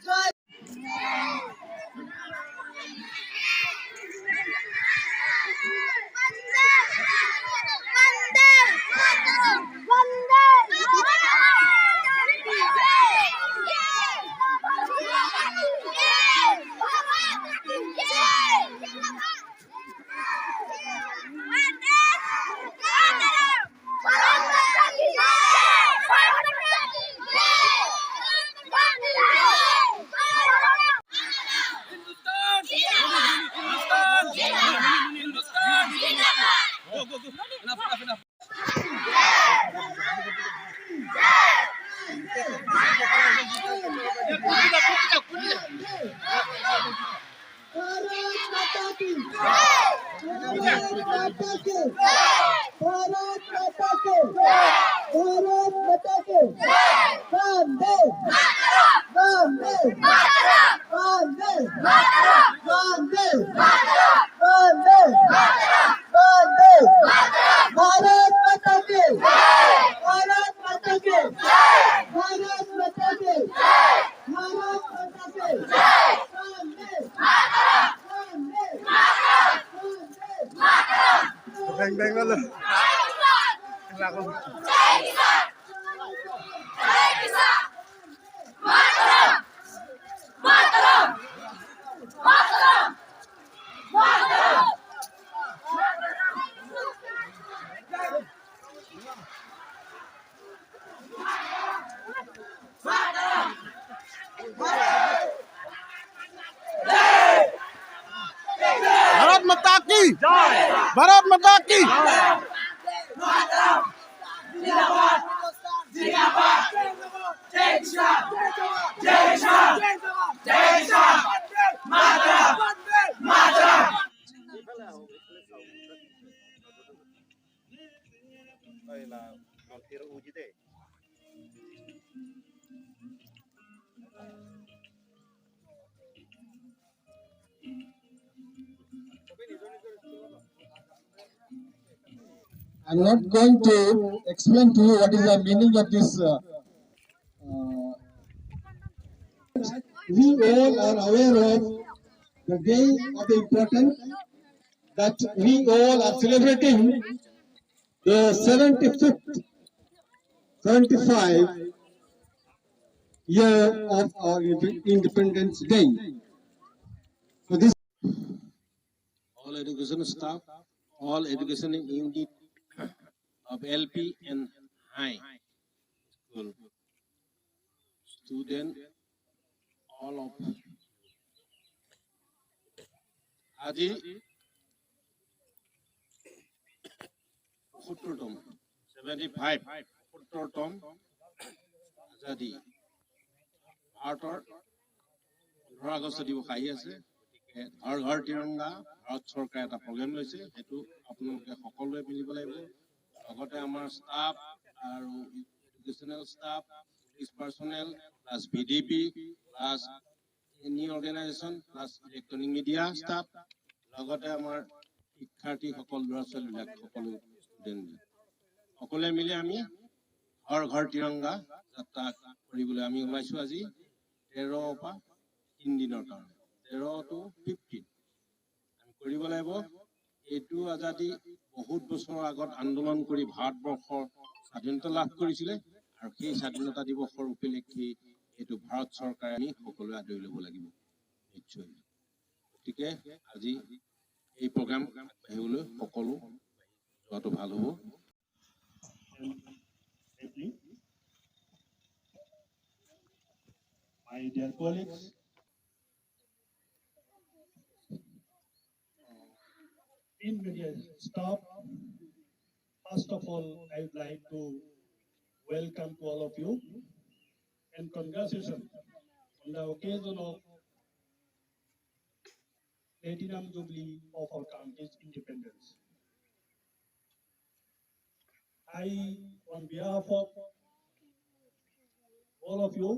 জয়। Vande Vande Hindustan! Hindustan! Hindustan! Go, go, go. Enough, enough, enough. Bharat माता की, भारत माता की, भारत माता की, भारत माता की। वंदे वंदे वंदे वंदे वंदे वंदे। भारत माता की, भारत माता की, भारत माता की, भारत माता की। वंदे वंदे वंदे। Bang bang wala. জয় কিষাণ, জয় কিষাণ। মাতরম, মাতরম, মাতরম, মাতরম। भारत माता की, भारत माता की। I'm not going to explain to you what is the meaning of this. We all are aware of the day of the important that we all are celebrating the 75th, 75 year of our Independence Day. So this all education staff, all education unit of LP and high school student, all of আজি 75তম, 75, 75তম আজাদী ভাৰতৰ 15 আগষ্ট দিৱস আহি আছে। গতিকে হৰ ঘৰ তিৰংগা ভাৰত চৰকাৰে এটা programme লৈছে, সেইটো আপোনালোকে সকলোৱে মিলিব লাগিব। লগতে আমাৰ ষ্টাফ আৰু educational staff, police personnel, plus VDP, plus any organization, plus electronic media staff, লগতে আমাৰ শিক্ষাৰ্থীসকল, ল'ৰা ছোৱালীবিলাক, সকলো ষ্টুডেণ্টবিলাক, সকলোৱে মিলি আমি হৰ ঘৰ তিৰংগা যাত্ৰা কৰিবলৈ আমি ওলাইছোঁ আজি 13ৰ পৰা 3 দিনৰ কাৰণে, 13 টু 15 আমি কৰিব লাগিব। এইটো আজাদী বহুত বছৰৰ আগত আন্দোলন কৰি ভাৰতবৰ্ষৰ স্বাধীনতা লাভ কৰিছিলে আৰু সেই স্বাধীনতা দিৱসৰ উপলক্ষে এইটো ভাৰত চৰকাৰে আমি সকলোৱে আদৰি ল'ব লাগিব নিশ্চয়। গতিকে আজি এই প্ৰগ্ৰাম আগবাঢ়িবলৈ সকলো যোৱাটো ভাল হ'ব। Safely. My dear colleagues, in media staff, first of all, I would like to welcome to all of you and congratulations on the occasion of Platinum Jubilee of our country's independence. I, on behalf of all of you,